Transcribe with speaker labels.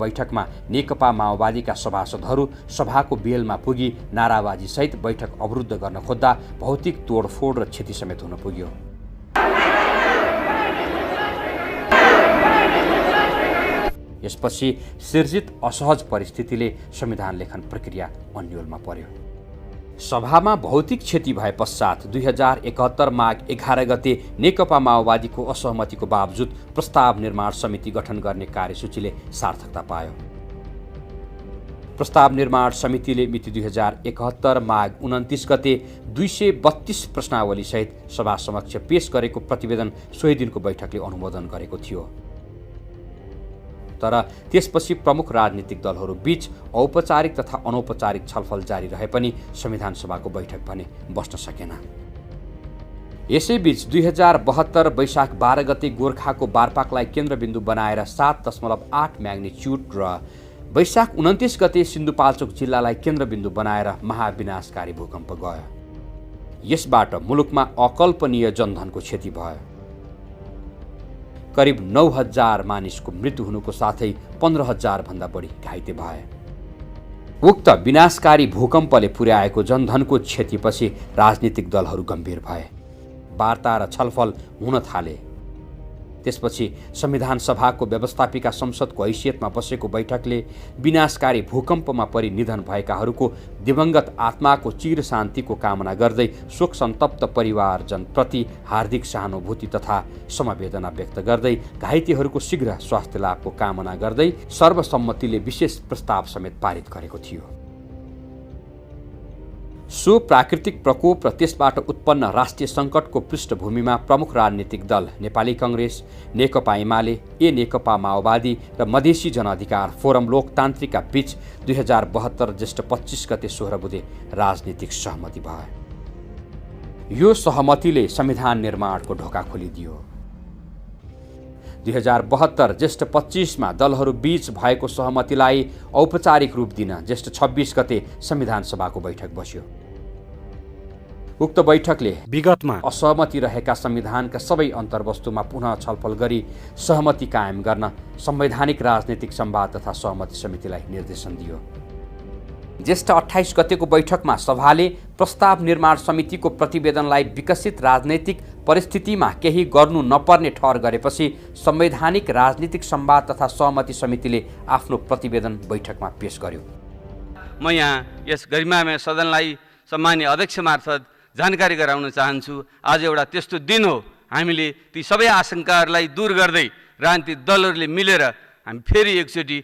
Speaker 1: बैठकमा नेकपा माओवादीका सभासदहरू सभाको बेलमा पुगी नाराबाजीसहित बैठक अवरुद्ध गर्न खोज्दा भौतिक तोडफोड र क्षति समेत हुन पुग्यो। यसपछि सिर्जित असहज परिस्थितिले संविधान लेखन प्रक्रिया अन्योलमा पर्यो। सभामा भौतिक क्षति भए पश्चात 2071 माघ 11 गते नेकपा माओवादीको असहमतिको बावजुद प्रस्ताव निर्माण समिति गठन गर्ने कार्यसूचीले सार्थकता पायो। प्रस्ताव निर्माण समितिले मिति 2071 माघ 29 गते 232 प्रश्नावली सहित सभा समक्ष पेश गरेको प्रतिवेदन सोही दिनको बैठकले अनुमोदन गरेको थियो। तर त्यसपछि प्रमुख राजनीतिक दलहरू बीच औपचारिक तथा अनौपचारिक छलफल जारी रहे पनि संविधान सभाको बैठक भने बस्न सकेन। यसैबीच 2072 वैशाख 12 गते गोर्खाको बारपाकलाई केन्द्रबिन्दु बनाएर 7.8 म्याग्निच्युड र वैशाख 29 गते सिन्धुपाल्चोक जिल्लालाई केन्द्रबिन्दु बनाएर महाविनाशकारी भूकम्प गयो। यसबाट मुलुकमा अकल्पनीय जनधनको क्षति भयो। करिब 9,000 मानिसको मृत्यु हुनुको साथै 15,000 भन्दा बढी घाइते भए। उक्त विनाशकारी भूकम्पले पुर्याएको जनधनको क्षतिपछि राजनीतिक दलहरू गम्भीर भए। वार्ता र छलफल हुन थाले। त्यसपछि संविधान सभाको व्यवस्थापिका संसदको हैसियतमा बसेको बैठकले विनाशकारी भूकम्पमा परि निधन भएकाहरूको दिवंगत आत्माको चिर शान्तिको कामना गर्दै शोक सन्तप्त परिवारजनप्रति हार्दिक सहानुभूति तथा समवेदना व्यक्त गर्दै घाइतेहरूको शीघ्र स्वास्थ्य लाभको कामना गर्दै सर्वसम्मतिले विशेष प्रस्ताव समेत पारित गरेको थियो। सो प्राकृतिक प्रकोप र त्यसबाट उत्पन्न राष्ट्रिय सङ्कटको पृष्ठभूमिमा प्रमुख राजनीतिक दल नेपाली कांग्रेस, नेकपा एमाले, नेकपा माओवादी र मधेसी जनअधिकार फोरम लोकतान्त्रिकका बीच 2072 जेष्ठ 25 गते 16 बुधे राजनीतिक सहमति भयो। यो सहमतिले संविधान निर्माणको ढोका खोलिदियो। 2072 जेष्ठ 25 मा दलहरू बीच भएको सहमतिलाई औपचारिक रूप दिन जेष्ठ 26 गते संविधान सभाको बैठक बस्यो। उक्त बैठकले विगतमा असहमति रहेका संविधानका सबै अन्तर्वस्तुमा पुनः छलफल गरी सहमति कायम गर्न संवैधानिक राजनीतिक संवाद तथा सहमति समितिलाई निर्देशन दियो। जेष्ठ 28 गतेको बैठकमा सभाले प्रस्ताव निर्माण समितिको प्रतिवेदनलाई विकसित राजनैतिक परिस्थितिमा केही गर्नु नपर्ने ठहर गरेपछि संवैधानिक राजनीतिक संवाद तथा सहमति समितिले आफ्नो प्रतिवेदन बैठकमा पेश गर्यो।
Speaker 2: म यहाँ यस गरिमामय सदनलाई सम्माननीय अध्यक्ष मार्फत जानकारी गराउन चाहन्छु। आज एउटा त्यस्तो दिन हो, हामीले ती सबै आशंकाहरूलाई दूर गर्दै राजनीतिक दलहरूले मिलेर हामी फेरि एकचोटि